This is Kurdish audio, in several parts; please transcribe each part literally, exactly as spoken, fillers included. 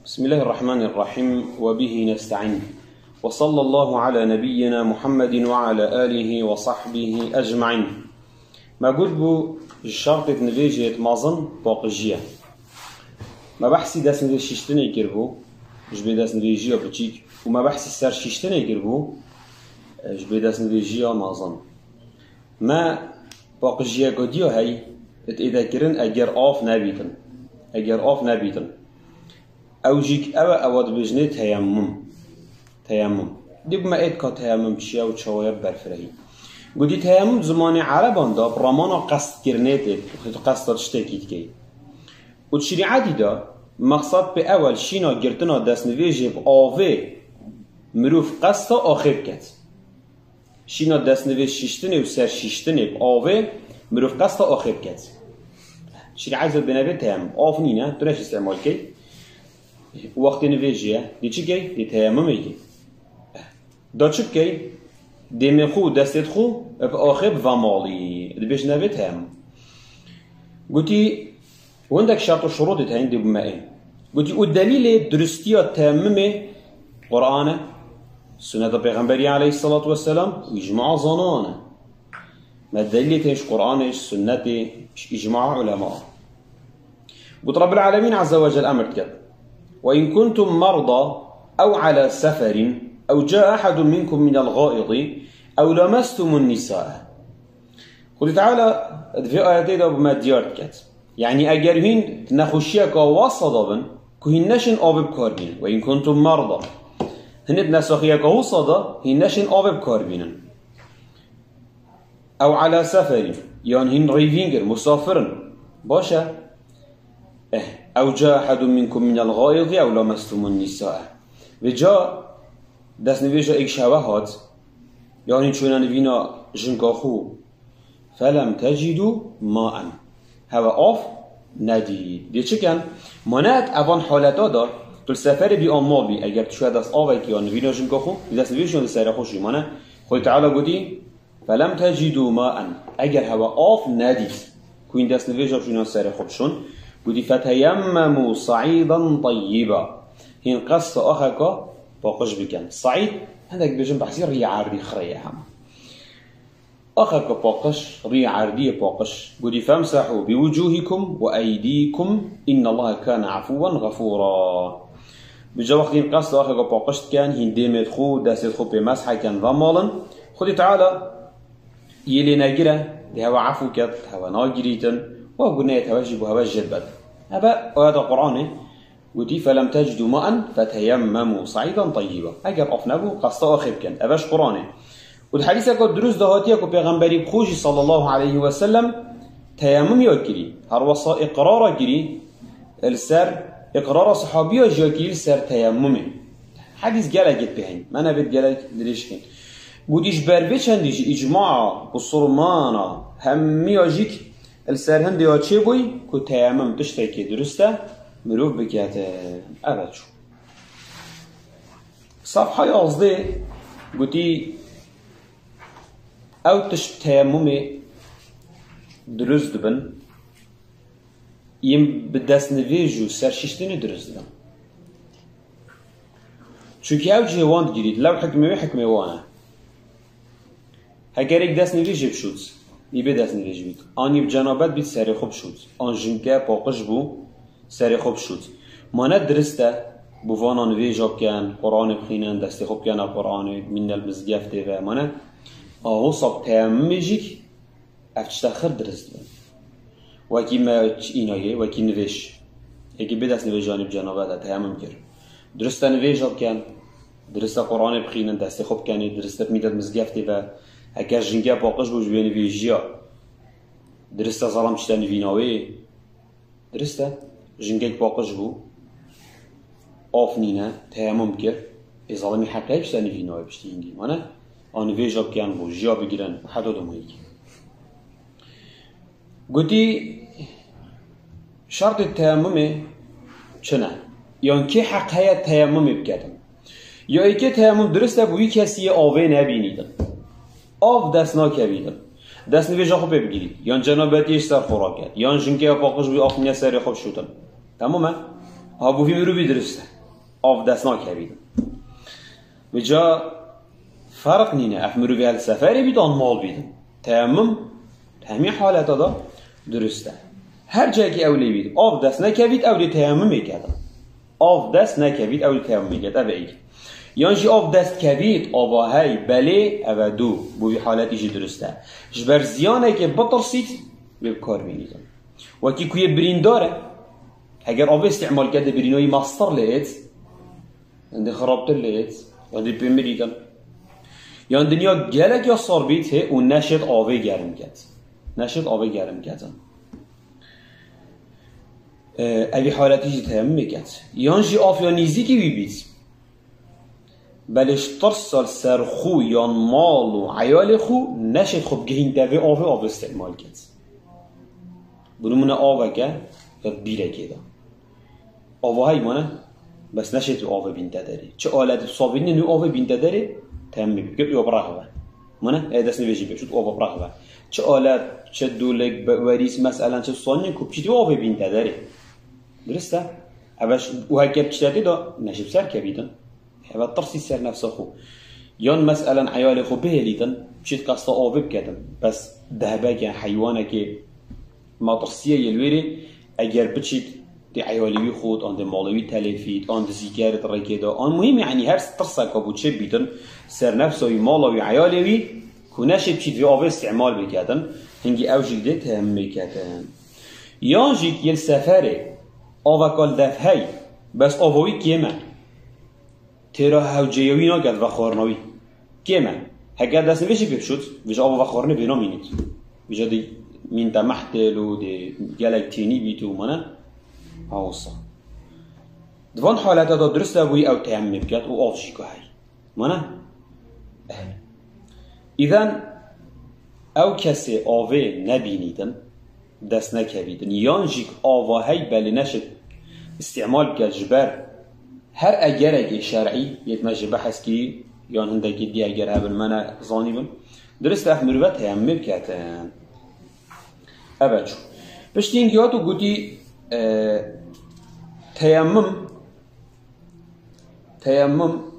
بسم الله الرحمن الرحيم، وبه نستعين، وصلى الله على نبينا محمد وعلى آله وصحبه أجمعين. Me got bû, ji şertê di nivêjê mezin paqijî ye. Me behsî destnivêj şiştinê kiribû, ji bê destnivêjiya biçîk, û me behsî ser şiştinê kiribû, ji bê destnivêjiya mezin. Me paqijiyeka diya hey, êde kirin eger av nebîtin. Eger av nebîtin. Ew jîk ew e, ewa dibêjinê teyemmum. Teyemmum. Dê bime êd ka teyemmum çi ye û çawa ye berfirehî. Gotî teyemmum zimanê ereban de bi remana qestkirinê tê, tu qesta tiştekî dikey. Û di şerîetî de mexsed pê ewel şîna girtina destnivêjê bi avê mirov qesta axê biket. Şîna destnivêj şiştinê û ser şiştinê bi avê mirov qesta axê biket. Şîrî ezet bêne bê teyemmum. Av nîne, tu neşî îstîmal key. Wextê nivêjê ye. Dê çi key? Dê teyemmumê key. Da çi key? Dêmê xwe û destê xwe bi axê bi vemalî. Dibêjine bê teyemmum. Gotî, Hindek şert û şurûtê heyî dê bûme ê. Gotî, û delîlê duristiya teyemmumê Qur'an e, sunneta Pêxemberî aleyhisselatu vesselam û îcmaa zanan e. Me delîlê tê ji Qur'anê, ji sunnetê, ji îcmaa ulema. Got Rabbil Alemîn Azze ve Cel emir diket. Ve in kuntum merda ew ala seferin ew caa ahadun minkum minel gaidi ew lamestumun nisaa. Xwedî Teala di vê ayetê de bi me diyar diket. Yanî eger hîn di nexweşiyeka wasa de bin, ku hîn neşin avê bi kar bînin. Ve in kuntum merda. Hinê di nesaxiyeka wisa de hîn neşin avê bi kar bînin. Ew ala seferî. Yan hîn rêvîn kir, musafir in. Baş e. Eh, ew ca ehedun minkum minel gaidi ew lamestumun nisaa. Vê ca destnivêja êk ji hewe hat. Yan hîn çûne nivîna jinka xwe. Felem tecidû maen. Hewe av nedî. Dê çi ken? Mane di evan haleta de tu li seferê bî an mabî. Eger tu çûye dest avekî ya nivîna jinka xwe, destnivêj yan li serê xwe jî mane. Xwedî Teala gotî, Felem tecidû maen. Eger hewe av nedît, ku hîn destnivêja çûna serê xwe bişon, gotî, Feteyemmemû saîden teyyiba. Hîn qesta axeka paqij bikin. Saîd, hindek bêjin behsî rî erdî xirê ye hema. Axeke paqij, rî erdiyê paqij. Gotî, "Femsehû bi wucûhikum we eydîkum, innallaha kane efûwen xefûra." Bi ca wextî qesta axeke paqij dikin, hîn dêmê xwe, destê xwe pê mesh ken vemalin. Xwedî Teala yê lê negire, dê hewe efû ket, hewe nagirîtin, wa guneyê hewe jî bo hewe jê dibet. Hebe ayeta Qur'anê, Gotî, "Felem tecidû maen feteyemmemû saîden teyyiba." Eger af nebû, qesta axê bikin. Ev e ji Qur'anê. Û di hedîseke dirust de hatiye ku Pêxemberî bi xwe jî sallallahu aleyhi ve sellem teyemmum ya kirî. Her wesa îqrara kirî, li ser îqrara sahabiya jî ya kirî li ser teyemmumê. Hedîs gelek yê pê heyî. Me nevêt gelek dirêj kên. Gotî, ji ber vê çendî jî îcmaa, bisurmana, hemiya jî Li ser hindê ya çêbûyî ku teyemmum tiştekî dirust e, mirov bikete. Ev e çû. Sefha yazdê gotî, ew tişt teyemmumê dirust dibin, yên bi destnivêj û serşiştinê dirust dibin. Çunkî ew cihê wan digirît, lew hikmê wê hikmê wan e. Heger êk destnivêjê bişût, î bê destnivêj bît, an î bi cenabet bît serê xwe bişût, an jinke paqij bû serê xwe bişût. Mane dirist e, bi vana nivêja bikin, Quranê bixwînin, destê xwe bikene Quranê, bimîne li mizgeftê ve. Mane, a wisa bi teyemmumê jî Ev tişta xir dirist dibin. Wekî me çi înayê, wekî nivêj. Êkî bê dest nivêjanî bi cenabet e, teyemmum kir. Dirist e nivêja bikin, dirist e Quranê bixînin, destê xwe bikenê, dirist e bimîte di mizgeftê ve. Heke jinge paqij bû ji wê nivêjiya. Dirist e zalim tişta nivîna wê. Dirist e, jingek paqij bû, av nîne, teyemmum kir, ê zalimî heqê pişta nivîna wê piştî hingî. Mane, a nivêja bikin, rojiya bigirin, heta domahîkî. Gotî, şertê teyemmumê çi ne? Yan kê heq heye teyemmumê biketin? Ya êkê teyemmum dirist e, bi wî kesî yê avê nebînîtin. Av dest nakevîtin. Dest nivêja xwe pê bigirît. Yan cenabetiyê ji ser xwe raket. Yan jinkeya paqij bû, av nîne serê xwe bişûtin. Temam e? Ha, bo vî mirovî dirust e. Av dest nakevît. Vêca ferq nîne. Ev mirovî hel seferê bît an mal bît. Teyemmum hemî haleta da dirust e. Her cihekî ew lê bît. Av dest nekevît, ew dê teyemmumê keda. Av dest nekevît, ew dê teyemmumê ked. Ev e êk. Yan jî av dest kevît, ava hey, belê, ev e du. Bo vî haletî jî dirust e. Ji ber ziyanekê bitirsît, wê bi kar bînît. Wekî ku yê birîndar e, heger avê îstîmal kete birînoyî mastir lê êt, yan dê xirabtir lê êt, yan dê pê mirîtin. Yan dinya gelek ya sar bît hê û neşêt avê germ ket. Neşêt avê germ ketin. Ee, evî haletî jî teyemmumê ket. Yan jî av ya nîzîkî wî bît. Belê ji tirsa li ser xwe yan mal û eyalê xwe neşêt xwe bigihînte vê avê, avê îstîmal ket. Bi nimûne aveke ya bîrekê de. Ava hey mane, bes neşêt wê avê bînte derê. Çi alet savînê nû avê bînte derê, teyemmumê bike, ya biraxive. Mane, e dest nivêjî bê, şût ava biraxive. Çi alet, çi dûlik, be-, werîs, meselen, çi sanî ku biçît wê avê bînte derê. Dirist e? Eve ş-, û heke biçîte tê de neşêt ser kevîtin. Heve tirsî ser nefsa xwe. Yan meselen eyalê xwe bihêlîtin, biçît qesta avê biketin. Bes dehbeke, heywanekê metirsî ye yê li wêrê, eger biçît dê eyalê wî xwet, an dê malê wî telêfît, an dizî kerit rêkê de, an muhîm, yanî her tirseka bo çê bîtin, ser nefsa wî, mala wî, eyalê wî, ku neşê biçît vê avê îstîmal biketin, hingî ew jî dê teyemmumê ketin. Yan jî yê li seferê, aveka li def hey, bes ava wî kêm e. Têra hewceyê wî nake di vexwarina wî. Kêm e. Heke dest nivêjî pê biçût, vêca ava vexwarinê bê namînît. Vêca dê mînte mehtêl û dê gelek tênî bît û mane. Ha wisa. Di van haleta de dirust e bo wî ew teyemmumê biket û av jî ku hey. Mane? Eh. Îden ew kesê avê nebînîtin, dest nekevîtin. Yan jî ava hey belê neşit îstîmal bike ji ber her egerekê şer'î, yê me ji behs kirî, yan hindekî dî eger hebin me ne zanîbin. Dirist ev mirove teyemmumê biketin. Eve çû. Piştî hingî hat û gotî, e, teyemmum, teyemmum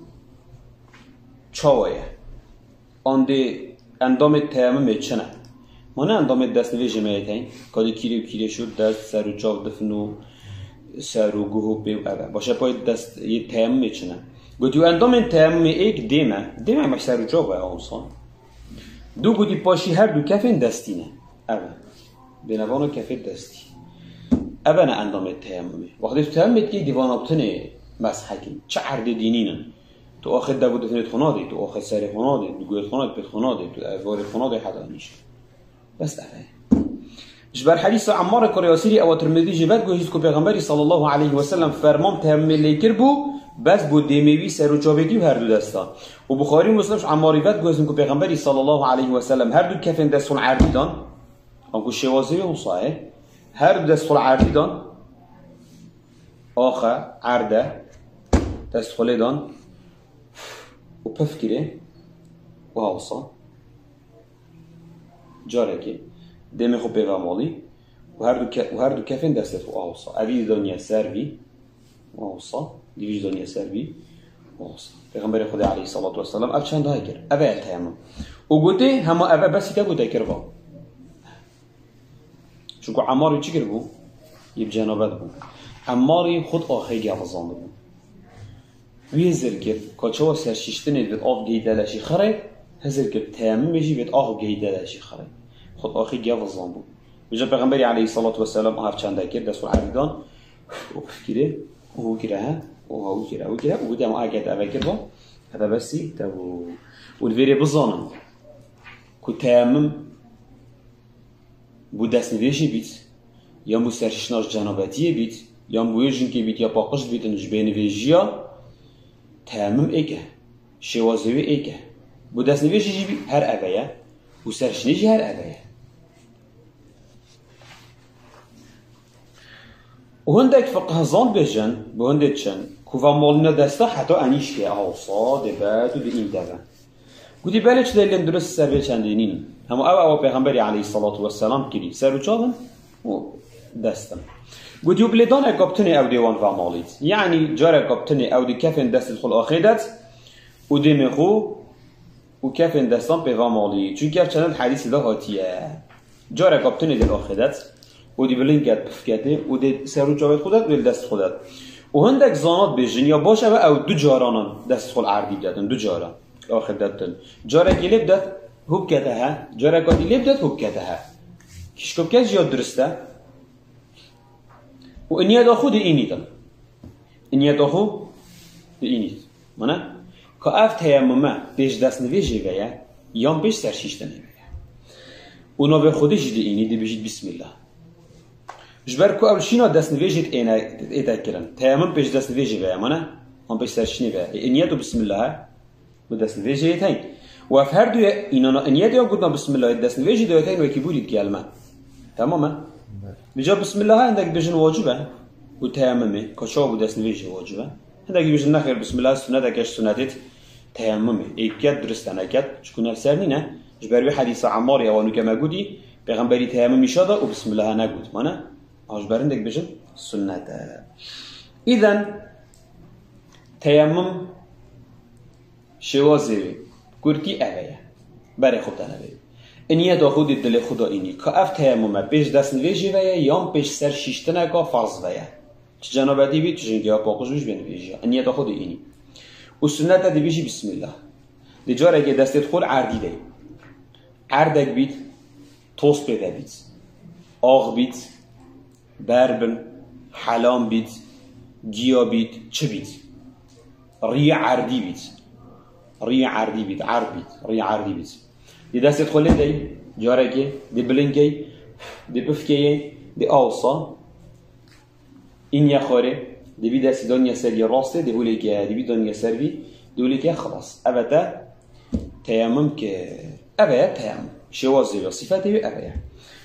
çawa ye? An dê endamê teyemmumê çi ne? Mane endamê destnivêjê me yê teyn. Ka dê kîrê û kîrê şû dest, ser û çav, difn û ser û guh û pê û eve. Başe payê dest yê teyemmumê çi ne? Gotî û endamên teyemmumê êk dê me. Dê me me ser û çav e, a wisa. Du gotî paşî her du kefên destî ne. Eve. Bênevana kefê destî. Eve ne endamê teyemmumê. Wextê tu teyemmumê dikey dîvana bitinê meshekî. Çi erdê dînînin? Tu axê dev û difnê xwe nadê, tu axê serê xwe nadê, tu guhê xwe nadê, pêt xwe nadê, tu evarê xwe nadê heta nîşt. Bes ev e. Ji ber hedîsa Emmarê kurê Yasîrî ewa Tirmidî jî vedguhîst ku Pêxemberî sallallahu aleyhi ve sellem ferman teyemmumê lê kiribû, bes bû dêmê wî, ser û çavêkî û her du desta. Û Buxarî û Muslim ji Emmarî vedguhîstin ku Pêxemberî sallallahu aleyhi ve sellem her du kefên dest xwe li erdî dan, anku şêwazê wê wisa ye, her du dest xwe li erdî dan, axe, erde, dest xwe lê dan, û pif kirê, wiha wisa. Carekê dêmê xwe pê ve malî û her du ke-, û her du kefên destê xwe wiha wisa. Evî daniye ser vî, wiha wisa. Dîvî jî daniye ser vî, wiha wisa. Pêxemberê Xwedê aleyhissalatu vesselam ev çend daha kir. Ev e teyemmum. Û gotê, hema ev e, besî te gote kiriba. Çunku Emmarî çi kiribû? Yê bi cenabet bû. Emmarî xwe axê gevizandibû. Wî hizir kir, ka çawa serşiştinê divêt av gihîte leşî xirê, hizir kir teyemmumê jî vêt av gihîte leşî xirê. Xwe axê gevizandibû. Vêca Pêxemberî aleyhissalatu vesselam ev çende kir, dest û erdî dan, û pif kirê, û hû kire he, û ha û kire, û kire, û gotê, em ake te eve kiriba, eve besî te bû. Û li vêrê bizanin ku teyemmum bû destnivêjê bît, yan bû serşiştina ji cenabetiyê bît, yan bû wê jinkê bît ya paqij bîtin ji bênivêjiya, teyemmum êk e. Şêwazê wê êk e. Bû destnivêjê jî bî, her eve ye. Û serşiştinê jî her eve ye. Û hindek fiqhzan bêjin, bi hindê çin, ku vemalîna desta heta enîşkê, a wisa dê be, tu dê îndê be. Gotî, belê çi delîlên dirust ser vê çendê nîn. Hema ew, ew Pêxemberî aleyhissalatu vesselam kirî. Ser û çav in û Destin. Gotî û bi lêdaneka bi tinê ew dê wan vemalît. Yanî careka bi tinê ew dê kefên destê xwe li axê det û dêmê xwe û kefên destan pê vemalî. Çunke ev çend hedîsê de hatiye. Careka bi tinê dê li axê det û dê bi lingê pifketê û dê ser û çavê xwe det û dê li dest xwe det. Û hindek zana dibêjin, ya baş ev e, ew du caran dest xwe li erdî bidetin, du cara. Axê bidetin. Carekê lê bidet, hû bikete he. Careka dî lê bidet, hû bikete he. Kişko bike jî ya dirist e. Û niyeta xwe dê înîtin. Niyeta xwe dê înît. Mane? Ka ev teyemmume pêş destnivêjê ve ye, yan pêş serşîştinê ve ye. Û navê Xwedê jî dê înît, dê bêjît Bismillah. Ji ber ku ew şîna destnivêjê êne, ête kirin. Teyemmum pêş destnivêjê ve ye, mane? An pêş serşîştinê ve ye. E, niyet û Bismillah e. Bi destnivêjê yê teyn. Û ev her du ye, înana niyetê ya gotina Bismillahê, destnivêjê de yê teyn wekî bûrî dikelme. Tamam e? Vêca Bismillah hindek dibêjin wacib e. Û teyemmumê, ka çawa bû destnivêjê wacib e. Hindek dibêjin nexêr, Bismillah sunneteke ji sunnetê teyemmumê. Ê ket dirist e, neket, çiku ne ser nîne. Ji ber wê hedîsa Emmarê ewa nûke me gotî, Pêxemberî teyemmumî şa da û Bismillah negot. Mane? A ji ber hindek dibêjin sunnet e. Îden teyemmum Şêwazê wê, kurtî ev e ye. Berê xwe bidene vê. Niyeta xwe dê dilê xwe de înî. Ka ev teyemmum e, pêş destnivêjê ve ye, yan pêş ser şîştineka farz ve ye. Çi cenabetî bî, tu jingeya paqij bî, ji bê nivêjiya. Niyeta xwe dê înî. Û sunnet e dê bêjî Bismillah. Dê carekê destê xwe li erdî de. Erdek bît, toz pê de bît. Ax bît, ber bin, helam bît, giya bît, çi bît? Riyê erdî bît. Riyê erdî bît, erd bît, riyê erdî bît. Dê destê xwe lê dey, carekê, dê bilingey, dê bifkeyê, dê awsa. Înye xwarê, dê bî destî daniye ser yê rastê, dê hûlê ke, dê bî daniye ser vî, dê hûlê ke xilas. Eve te Teyemmum kir. Ev e teyemmum. Şêwazê wê, sifetê wê ev e.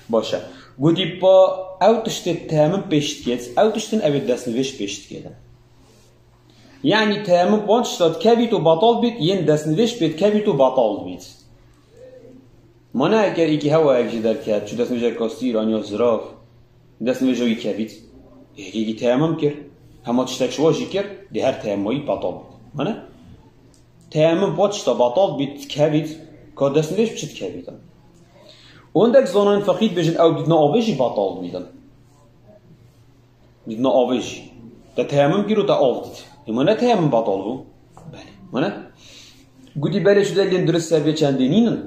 Baş e. Gotî pa ew tiştê teyemmum pêş dikêt, ew tiştin ew ê destnivêj pêş dikêt. Yanî teyemmum wan tişta dikevît û betal bît, yên destnivêj pê dikevît û betal bît. Mana eger êkî hewa yek jî derket, çû destnivêjek kastîr an ya zirav, destnivêja wî kevît. Yekî teyemmum kir. Hema tiştek şiwa jî kir, dê her teyemmuma wî betal bît. Mane? Teyemmum pa tişta betal bît, kevît, ka destnivêj bi çi dikevît? Hindek zanayên fiqî dibêjin ew dîtina avê jî betal bîtin. Dîtina avê jî. Te teyemmum kir û te av dît. Ema ne teyemmum betal bû? Belê. Mane? Gotî belê, şu delîlên dirist ser vê çendê nînin?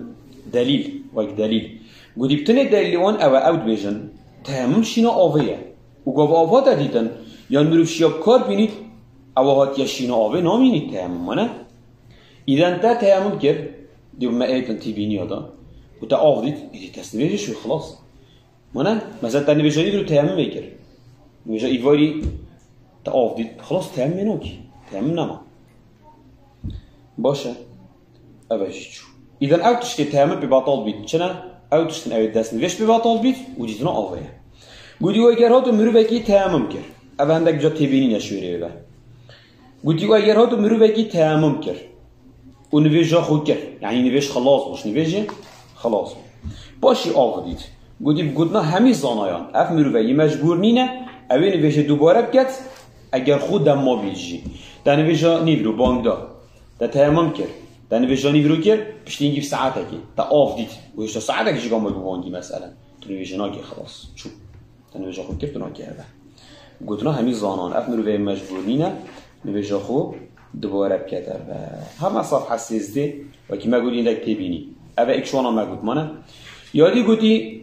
Delîl, wek delîl. Gotî bi tinê delîlê wan ew e, ew dibêjin, teyemmum şîna avê ye. Û gava ava te dîtin, yan mirov şiya bi kar bînît, ewa hatiye şîna avê namînît teyemmum, mane? Îden te teyemmum kir, dê bi me êtin tîbîniya de, û te av dît, îdî destnivêjê şû xilas. Mane? Mesela te nivêja îro teyemmumê kir. Nivêja îvarî te av dît, xilas teyemmumê nakî. Teyemmum nema. Baş e. Ev e jî çû. Îden ew tiştê teyemmum pê betal bît. Çi ne? Ew tiştin ew ê destnivêj pê betal bît û dîtina avê ye. Gotî û eger hato mirovekî teyemmum kir. Ev hindek ca têbînîne şûrê ve. Gotî û eger hato mirovekî teyemmum kir. Û nivêja xwe kir. Yanî nivêj xilas bû. Ji nivêjê xilas bû. Paşî av dît. Gotî bi gotina hemî zanayan, ev mirove yê mecbûr nîne, ew ê nivêjê dubare biket, eger xwe demma bît jî. Te nivêja nîvro bang da. Te teyemmum kir. Te nivêja nîvro kir, piştî hingî saetekê. Te av dît. Û hêşta saetekê jî gamay bi bangî meselen. Tu nivêjê nakê xilas. Çû. Te nivêja xwe kir, tu nakê eve. Gotina hemî zanan, ev mirove mecbûr nîne, nivêja xwe dubare bikete ve. Hema safha sêzdeh, wekî me gotî hindek têbînî. Ev e êk şiwana me got, mane? Yadî gotî,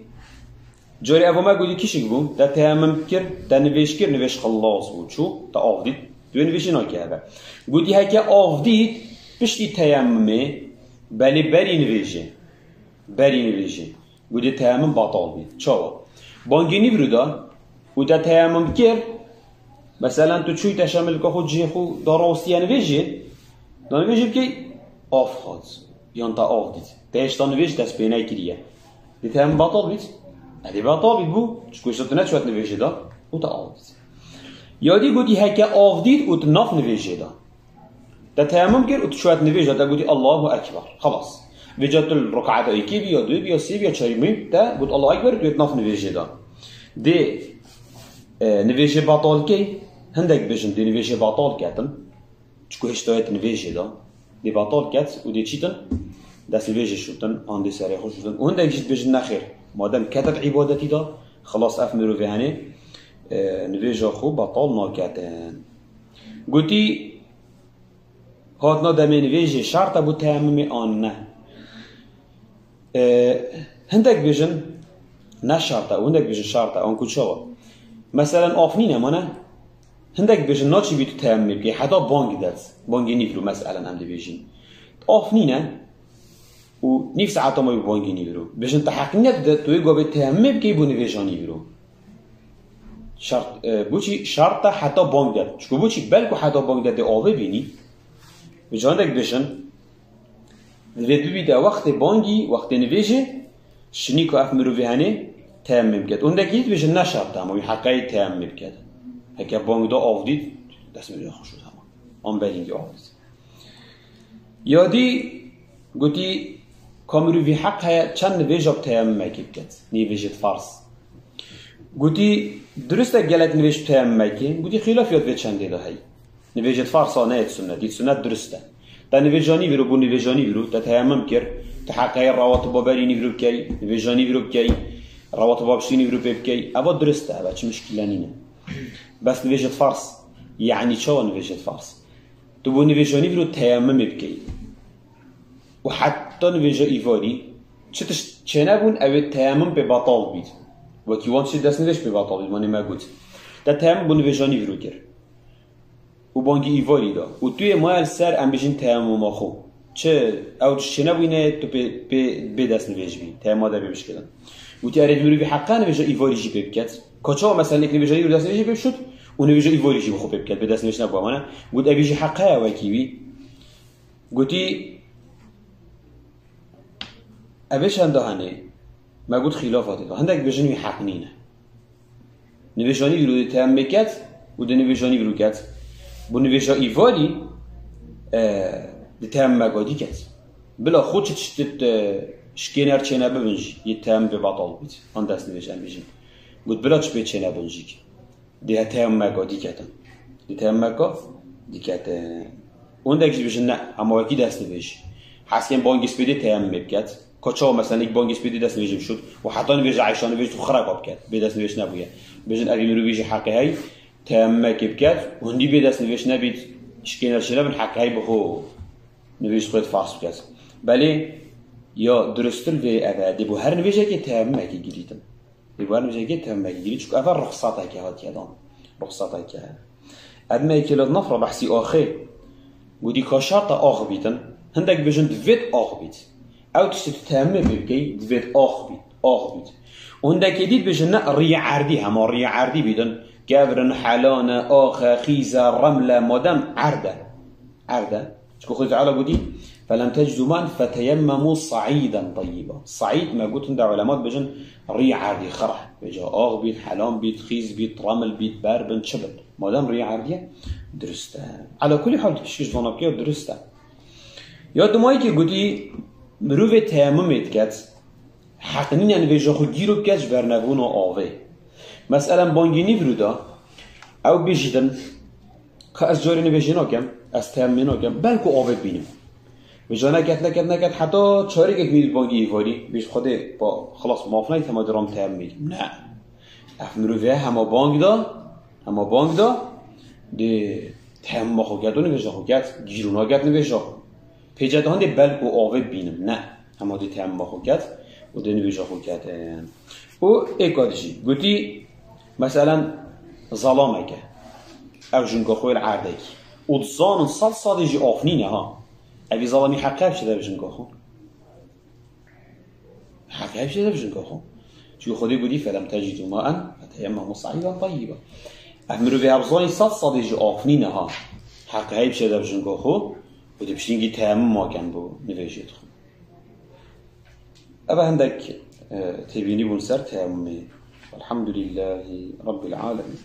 carê eva me gotî kişik bû, te teyemmum kir, te nivêj kir, nivêj xilas bû, çû, te av dît, tu yê nivêjê nakê eve. Gotî heke av dît, piştî teyemmumê, belê berî nivêjê. Berî nivêjê. Gotî teyemmum betal bî. Çawa? Bangê nîvro da û te teyemmum kir. Meselen tu çûyî te şemilka xwe cihê xwe da rastiye nivêjê. Da nivêjê bikey av hat. Yan te av dît. Te hêşta nivêj dest pê nekiriye. Dê teyemmum betal bît? Edê betal bît bû. Çiku hêşta tu neçûyat nivêjê da û te av dît. Yadî gotî heke av dît û tu nav nivêjê da. Te teyemmum kir û tu çûyat nivêja, te gotî Allahu Ekber. Xelas. Vêca tu li rikata êkê bî ya duyê bî ya sê bî ya çarî, muhîm te got Allahu Ekber û tu yêt nav nivêjê da. Dê E, nivêjê betal key, hindek bêjin dê nivêjê betal ketin. Çiku hêştayet nivêjê de. Dê betal ket û dê çîtin, dest nivêjê şûtin, an dê serê xwe şûtin. Û hindek jî dibêjin nexêr. Madem ketin îbadetî de, xilas ev mirovê henê, e, nivêja xwe betal naketin. Gotî, hatina demê nivêjê şert e bo teyemmumê an ne? E, hindek bêjin ne şert e û hindek bêjin şert e, anku çawa? Meselen, af nîne, ma ne? Hindek bêjin naçî bî tu teyemmumê bikî, heta bangî det, bangê nîvro, meselen, em dibêjin. Af nîne û nîv saeta ma bî bangê nîvro. Bêjin tu heq nîne tu, tu wê gavê teyemmumê bikî bo nivêja nîvro. Şert, e, boçî şert e heta bang det. Çiku boçî belku heta bang det dê avê bînî. Bi candek bêjin, divê bibîte wextê bangî, wextê nivêjê, şinî ku ev mirovê henê teyemmê biket. Hindekî dibêjin ne şert e, ama wî heqeyê teyemmê biket. Heke bang da av dît, dest nivêja xwe şût hema. An berîngî av dît. Ya dî gotî, ka mirovî heq heye çend nivêja bi teyemmumekê biket, nivêjêt farz. Gotî, durist e gelek nivêj bi teyemmumekê? Gotî, xîlaf ya di vê çendê de heye. Nivêjêt farz a, ne yêt sunnet, yêt sunnet durist e. Te nivêja nîvro bo nivêja nîvro, te teyemmum kir, tu heq heye rawatiba berî nîvro bikey, nivêja nîvro bikey, rawatiba piştî nîvro pê bikey, eva durist e, eva çi mişkîle nîne. Bes nivêjêt farz, yanî çawa nivêjêt farz? Tu bo nivêja nîvro teyemmumê bikey. Û heta nivêja îvarî çi tişt çênebûn, ew ê teyemmum pê betal bît. Wekî wan tiştê destnivêj pê betal bît, manê me got. Te teyemmum bo nivêja nîvro kir. Û bangî îvarî da. Û tu yê maye li ser, em bêjin, teyemmuma xwe. Çi ew tişt çênebûyne, tu pê, pê, bê destnivêj bî. Teyemmuma te pê bişkirin. Gotî, erê, di mirovî heqe nivêja îvarî jî pê biket. Ka çawa, meselen, êk nivêja nîvro destnivêjê pê bişût û nivêja îvarî jî bi xwe pê biket, bê destnivêj nebû, hema ne? Got, evî jî heqe ye wekî wî. Gotî, evê çenda henê, me got xîlafa tê de. Hindek bêjin wî heq nîne. Nivêja nîvro dê teyemmê ket û dê nivêja nîvro ket. Bo nivêja îvarî, e, dê teyemmumeka dî ket. Bila xwe çi tişt, e, şikêner çênebibin jî, yê teyemmum pê betal bît. An destnivêj em bêjin. Got, bila çi pê çênebin jî. Dê teyemmumeka dî ketin. Dê teyemmumeka dî ketin. Hindek jî dibêjin ne, hema wekî destnivêj. Heskên bangî spêdê teyemmumê biket. Ka çawa, meselen, êk bangî spêdê destnivêjê bişût û heta nivêja eşa nivêj tu xireka biket. Bê destnivêj nebûye. Bêjin, evî mirovî jî heqê hey teyemmumekê biket û hindî bê destnivêj nebît, şikêner çênebin, heqê hey bi xwe nivêj xwe farz biket. Belê ya durustir vê ev e, dê bo her nivêjekê teyemmumekê girîtin. Ê wan mijekê tevmegirî, çiku ev ruxsateke hatiye dan. Ruxsateke. Edmeyekê li nafra behsî axê. Gotî ka şerta ax bîtin. Hindek bêjin divêt ax bît. Ew tiştê tu tevmê pê bikey, divêt ax bît. Ax bît. Û hindekê dî dibêjin ne riyê erdî, hema riyê erdî bîtin. Kevr in, helan e, ax e, xîz e, reml e, madem erd e. Erd e. Çiku Xwedê Teala gotî, "Felem tecidu ma'en feteyemmemu sa'îden teyyiba." Sa'îd me got, hinde ulema dibêjin, rî erdî, xira. Vêca ax bît, helan bît, xîz bît, remil bît, ber bin, çi bin. Madem rî erdî ye, dirust e. Ela kulî hal, tu pişkiş vana bike, dirust e. Ya dimayî ki gotî, mirovê teyemmumê diket, heq nîne nivêja xwe gîro bike ji ber nebûna avê. Meselen bangî nîvro da, ew bêjîtin, ka ez carê nivêjê nakem, ez teyemmê nakem, belku avê bînim. Vêca neket, neket, neket, heta çarêkek bînî bangî îvarî, bêj Xwedê, ba, xilas, maf neyt, hema diram teyemmê kim. Ne. Ev mirovê hema bang da, hema bang da, dê teyemmuma xwe ket û nivêja xwe ket, gîro naket nivêja xwe. Pêce de hindê belku avê bînim. Ne. Hema dê teyemmuma xwe ket û dê nivêja xwe ket. Û êka dijî. Gotî, meselen, zelameke. Ew jinka xwe li erdekî. Û dizanin sed sedê jî af nîne ha. Evî zelamî heqe hepşe de bi jinka xwe. Heqe hepşe de bi jinka xwe. Çiku Xwedê gotî, "Felem tecidu ma'en feteyemmemu sa'îden teyyiba." Ev mirovê ev zanî sed sedê jî af nîne ha. Heqe hepşe de bi jinka xwe. Û dê piştî hingî teyemmum maken bo nivêjê xwe. Ev hindek, e, têbînî bûn ser teyemmumê. Elhamdülillahî Rabbil alemin.